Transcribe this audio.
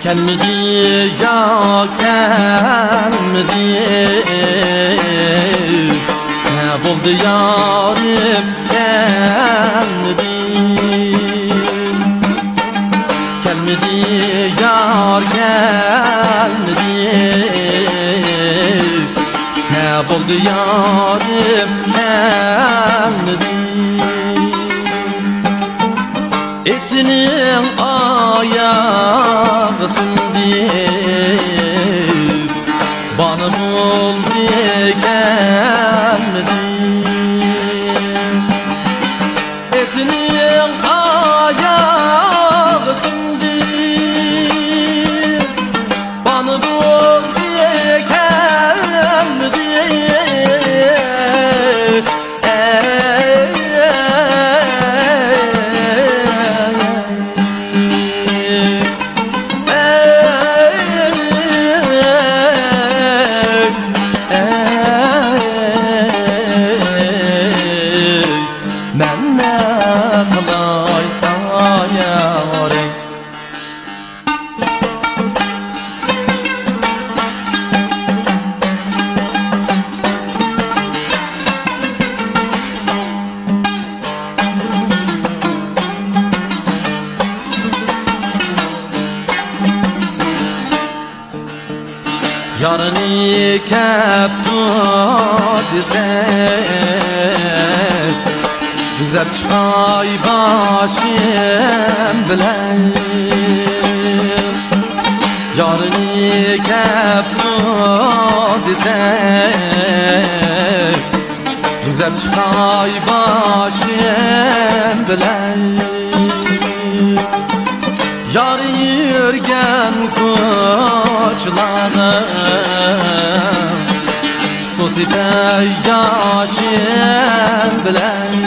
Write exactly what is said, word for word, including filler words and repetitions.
كەلمىدى يا كەلمىدى، نە بولدى يارىم كەلمىدى؟ كەلمىدى يار كەلمىدى، نە بولدى يارىم كەلمىدى؟ ئېتىنىڭ ئاياغى سۇندى، بانا بولدى كەلمىدى. ئېتىنىڭ ئاياغى سۇندى، بانا بولدى كەلمىدى. مەن نە قىلاي ئايارىم؟ يارنى كەپتۇ دېسەك، يۈكلەپ چىقاي باشىم بىلەن. يارنى كەپتۇ دېسەك، يۈكلەپ چىقاي باشىم بىلەن. يار يۈرگەن كوچىلارنى سۇ سېپەي ياشىم بىلەن.